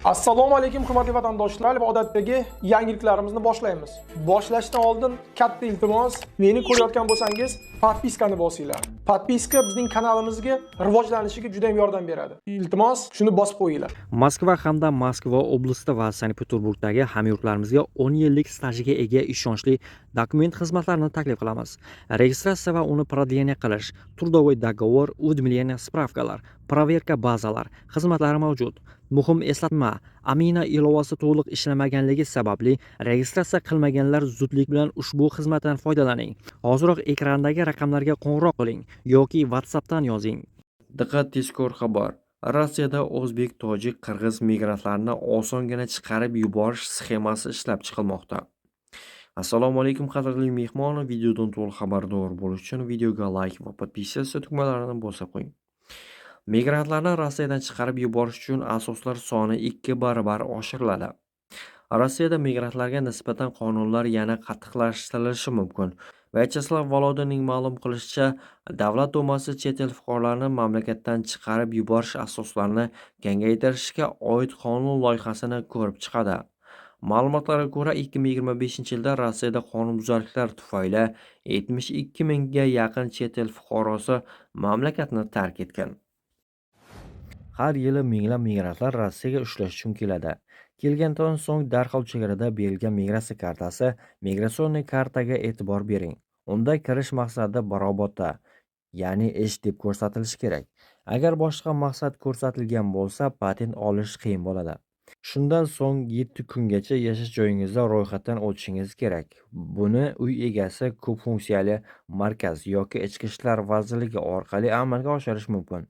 Assalomu alaykum, hurmatli vatandoshlar, va odatdagi yangiliklarimizni boshlaymiz. Boshlashdan oldin katta iltimos, meni ko'rayotgan bo'lsangiz, подписка ni bosinglar. Подписка bizning kanalimizga rivojlanishiga juda ham yordam beradi. Iltimos, shuni bosib qo'yinglar. Moskva hamda Moskva oblasti va Sankt-Peterburgdagi hamyurtlarimizga 10 yillik stajiga ega ishonchli dokument xizmatlarini taklif qilamiz. Registratsiya va uni продление qilish, трудовой договор, уведомление, справка lar, проверка bazalar xizmatlari mavjud. Muhim eslatma: Amina ilovasi to'liq ishlamaganligi sababli registratsiya qilmaganlar zudlik bilan ushbu xizmatdan foydalaning. Hoziroq ekrandagi raqamlarga qo'ng'iroq qiling yoki WhatsAppdan yozing. Diqqat, tezkor xabar! Rossiyada o'zbek, tojik, qirg'iz migrantlarini osongina chiqarib yuborish sxemasi ishlab chiqilmoqda. Assalomu alaykum, qadrli mehmon, videodan to'liq xabardor bo'lish uchun videoga layk va подписаться tugmalarini bosib qo'ying. Migrantlarni Rossiyadan chiqarib yuborish uchun asoslar soni 2 barobar oshiriladi. Rossiyada migrantlarga nisbatan qonunlar yana qattiqlashtirilishi mumkin. Vyacheslav Volodinning ma'lum qilishicha, Davlat dumasi chet el fuqarolarini mamlakatdan chiqarib yuborish asoslarini kengaytirishga oid qonun loyihasini ko'rib chiqadi. Ma'lumotlarga ko'ra, 2025-yilda Rossiyada qonunbuzarliklar tufayli 72 mingga yaqin chet el fuqarosi mamlakatni tark etgan. Har yili minglab migrantlar Rossiyaga ishlash uchun keladi. Kelgandan so'ng darhol chegarada berilgan migratsiya kartasi, миграционный kartaga e'tibor bering. Unda kirish maqsadi работа, ya'ni ish deb ko'rsatilishi kerak. Agar boshqa maqsad ko'rsatilgan bo'lsa, patent olish qiyin bo'ladi. Shundan so'ng 7 kungacha yashash joyingizda ro'yxatdan o'tishingiz kerak. Buni uy egasi, ko'p funksiyali markaz yoki Ichki ishlar vazirligi orqali amalga oshirish mumkin.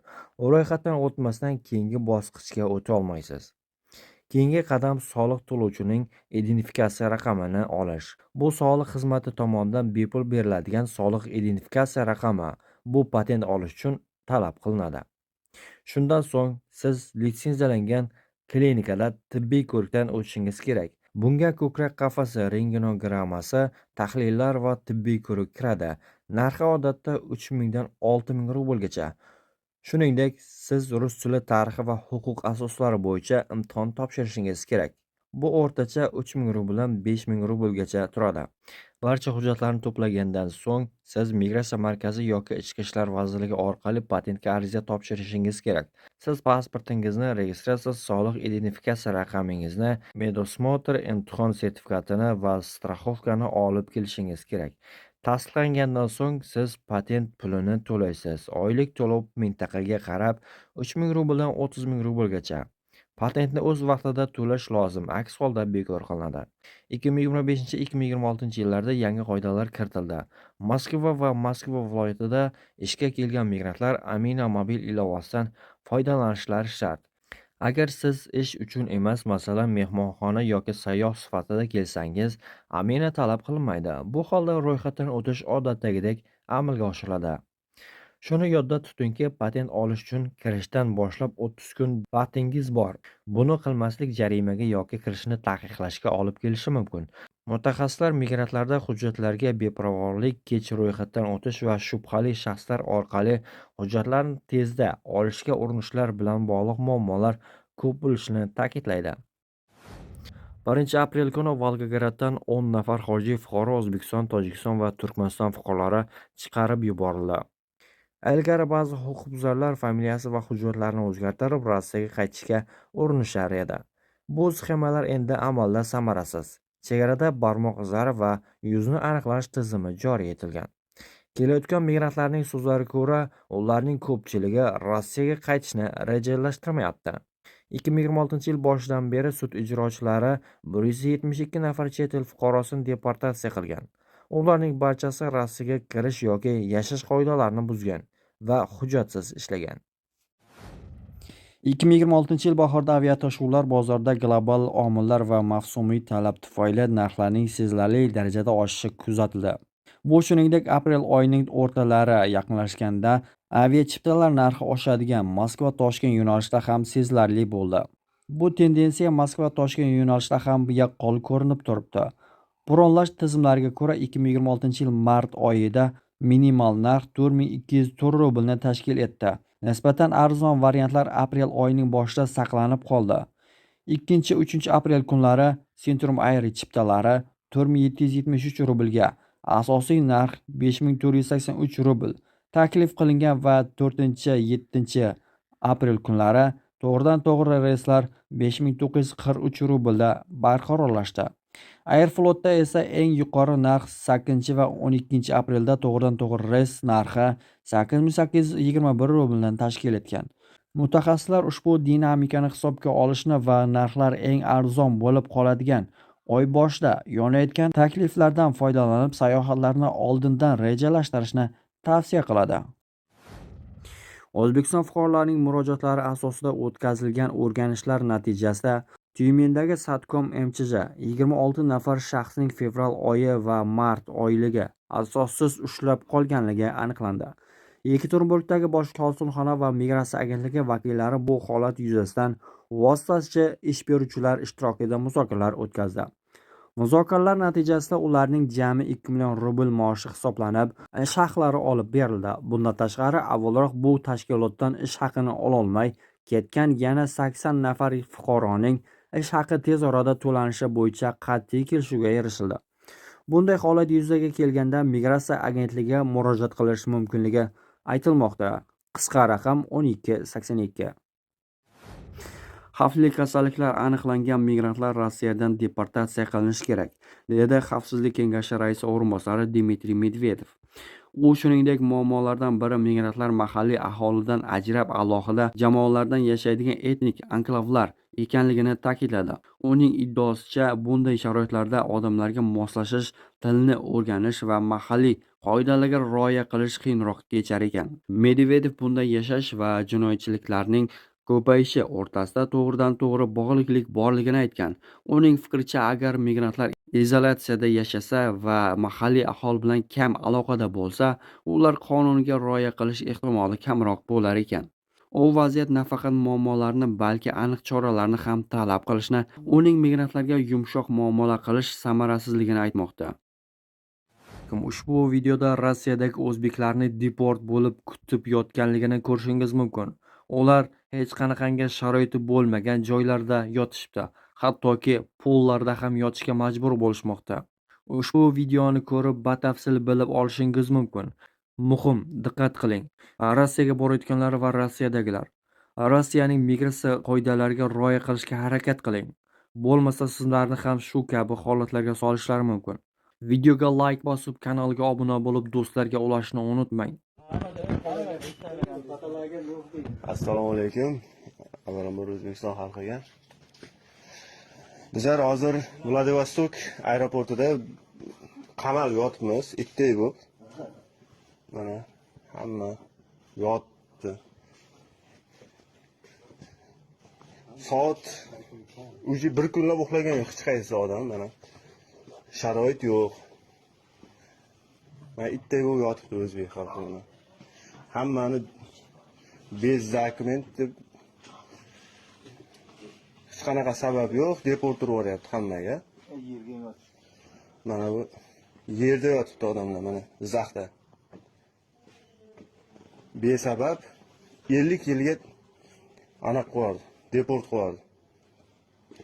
Ro'yxatdan o'tmasdan keyingi bosqichga o'ta olmaysiz. Keyingi qadam soliq to'lovchining identifikatsiya raqamini olish. Bu soliq xizmati tomonidan bepul beriladigan soliq identifikatsiya raqami. Bu patent olish uchun talab qilinadi. Shundan so'ng siz litsenziyalangan klinikada tibbiy ko'rikdan o'tishingiz kerak. Bunga ko'krak qafasi rentgenogrammasi, tahlillar va tibbiy ko'rik kiradi. Narxi odatda 3000 dan 6000 rublgacha. Shuningdek, siz rus tili, tarixi va huquq asoslari bo'yicha imtihon topshirishingiz kerak. Bu o'rtacha 3000 rubldan 5000 rublgacha turadi. Barcha hujjatlarni to'plagandan so'ng siz migratsiya markazi yoki Ichki ishlar vazirligi orqali patentga ariza topshirishingiz kerak. Siz pasportingizni, registratsiya, soliq identifikatsiya raqamingizni, медосмотр, imtihon sertifikatini va страховка ni olib kelishingiz kerak. Tasdiqlangandan so'ng siz patent pulini to'laysiz. Oylik to'lov mintaqaga qarab 3000 rubldan 30 000 rublgacha. Patentni o'z vaqtida to'lash lozim, aks holda bekor qilinadi. 2025-2026-yillarda yangi qoidalar kiritildi. Moskva va Moskva viloyatida ishga kelgan migrantlar Amina mobil ilovasidan foydalanishlari shart. Agar siz ish uchun emas, masalan, mehmonxona yoki sayyoh sifatida kelsangiz, Amina talab qilinmaydi. Bu holda ro'yxatdan o'tish odatdagidek amalga oshiriladi. Shuni yodda tutingki, patent olish uchun kirishdan boshlab 30 kun vaqtingiz bor. Buni qilmaslik jarimaga yoki kirishni taqiqlashga olib kelishi mumkin. Mutaxassislar migrantlarda hujjatlarga beparvolik, kech ro'yxatdan o'tish va shubhali shaxslar orqali hujjatlarni tezda olishga urinishlar bilan bog'liq muammolar ko'p bo'lishini ta'kidlaydi. 1-aprel kuni Volgograddan 10 nafar xorijiy fuqaro, O'zbekiston, Tojikiston va Turkmaniston fuqarolari chiqarib yuborildi. Ilgari ba'zi huquqbuzarlar familiyasi va hujjatlarini o'zgartirib, Rossiyaga qaytishga urinishar edi. Bu sxemalar endi amalda samarasiz. Chegarada barmoq izlari va yuzni aniqlash tizimi joriy etilgan. Kelayotgan migrantlarning so'zlariga ko'ra, ularning ko'pchiligi Rossiyaga qaytishni rejalashtirmayapti. 2026-yil boshidan beri sud ijrochilari 172 nafar chet el fuqarosini deportatsiya qilgan. Ularning barchasi Rossiyaga kirish yoki yashash qoidalarini buzgan va hujjatsiz ishlagan. 2026-yil bahorda aviatashuvlar bozorida global omillar va mavsumiy talab tufayli narxlarning sezilarli darajada oshishi kuzatildi. Bu, shuningdek, aprel oyining o'rtalari yaqinlashganda aviachiptalar narxi oshadigan Moskva-Toshkent yo'nalishida ham sezilarli bo'ldi. Bu tendensiya Moskva-Toshkent yo'nalishida ham yaqqol ko'rinib turibdi. Bronlash tizimlariga ko'ra, 2026-yil mart oyida minimal narx 4204 rublni tashkil etdi. Nisbatan arzon variantlar aprel oyining boshida saqlanib qoldi. 2-3 aprel kunlari Centrum Air chiptalari 4773 rublga, asosiy narx 5483 rubl taklif qilingan va 4-7 aprel kunlari to'g'ridan-to'g'ri reyslar 5943 rublda barqarorlashdi. Aeroflotda esa eng yuqori narx 8 va 12 aprelda to'g'ridan-to'g'ri reys narxi 8821 rublni tashkil etgan. Mutaxassislar ushbu dinamikani hisobga olishni va narxlar eng arzon bo'lib qoladigan oy boshida yonayotgan takliflardan foydalanib sayohatlarni oldindan rejalashtirishni tavsiya qiladi. O'zbekiston fuqarolarining murojaatlari asosida o'tkazilgan o'rganishlar natijasida Tyumendagi Satkom MChJ 26 nafar shaxsning fevral oyi va mart oyligi asossiz ushlab qolganligi aniqlandi. Yekaterinburgdagi bosh konsulxona va migratsiya agentligi vakillari bu holat yuzasidan vositachi ish beruvchilar ishtirokida muzokaralar o'tkazdi. Muzokaralar natijasida ularning jami 2 million rubl maoshi hisoblanib, ish haqlari olib berildi. Bundan tashqari, avvalroq bu tashkilotdan ish haqini ololmay ketgan yana 80 nafar fuqaroning ish haqi tez orada to'lanishi bo'yicha qat'iy kelishuvga erishildi. Bunday holat yuzaga kelganda migratsiya agentligiga murojaat qilish mumkinligi aytilmoqda. Qisqa raqam 1282. Xavfli kasalliklar aniqlangan migrantlar Rossiyadan deportatsiya qilinishi kerak, dedi Xavfsizlik kengashi raisi o'rinbosari Dmitriy Medvedev. U shuningdek, muammolardan biri migrantlar mahalliy aholidan ajrab alohida jamoalardan yashaydigan etnik anklavlar ekanligini ta'kidladi. Uning iddaosicha, bunday sharoitlarda odamlarga moslashish, tilni o'rganish va mahalliy qoidalarga rioya qilish qiyinroq kechar ekan. Medvedev bunday yashash va jinoyatchiliklarning ko'payishi o'rtasida to'g'ridan-to'g'ri bog'liqlik borligini aytgan. Uning fikricha, agar migrantlar izolyatsiyada yashasa va mahalliy aholi bilan kam aloqada bo'lsa, ular qonunga rioya qilish ehtimoli kamroq bo'lar ekan. U vaziyat nafaqat muammolarni, balki aniq choralarni ham talab qilishini, uning migrantlarga yumshoq muomala qilish samarasizligini aytmoqda. Ushbu videoda Rossiyadagi o'zbeklarni deport bo'lib kutib yotganligini ko'rishingiz mumkin. Ular hech qanaqangi sharoiti bo'lmagan joylarda yotishibdi. Hattoki pollarda ham yotishga majbur bo'lishmoqda. Ushbu videoni ko'rib batafsil bilib olishingiz mumkin. Muhim, diqqat qiling. Rossiyaga borayotganlar va Rossiyadagilar. Rossiyaning migratsiya qoidalariga rioya qilishga harakat qiling. Bo'lmasa sizlarni ham shu kabi holatlarga solishlari mumkin. Videoga like bosib, kanalga obuna bo'lib, do'stlarga ulashni unutmang. Assalomu alaykum. Avvalambor O'zbekiston xalqiga. Bizlar hozir Vladivostok aeroportida qamalib yotibmiz, itdek bo'lib. Mana hamma yotdi. Soat уже bir kunlab uxlagan yo'q hech qaysi odam mana. Sharoit yo'q. Mana itdek bo'lib yotibdi o'zbek xalqi mana. Hammani без документ deb hech qanaqa sabab yo'q, deport urib yuboryapti hammaga. Mana bu yerda yotibdi odamlar mana zaxda. Besabab 50 yilga anaqa qo'yardi, deport qo'yardi.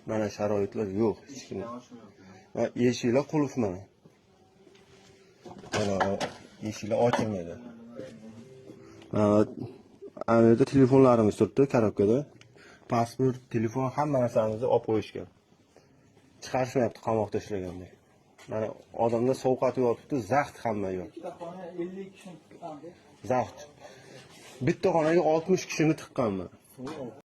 Mana sharoitlar yo'q hech kim. Mana eshiklar qulf mana. Mana eshiklar ochilmaydi. Mana yerda telefonlarimiz turibdi korobkada. Pasport, telefon hamma narsamizni olib qo'yishgan. Chiqarishmayapti qamoqda ishlagandek. Mana odamlar sovqotib yotibdi, zaxt hamma yoq. Bitta xona 50 kishini tiqqandi. Zaxt. Bitta xonaga 60 kishini tiqqanman.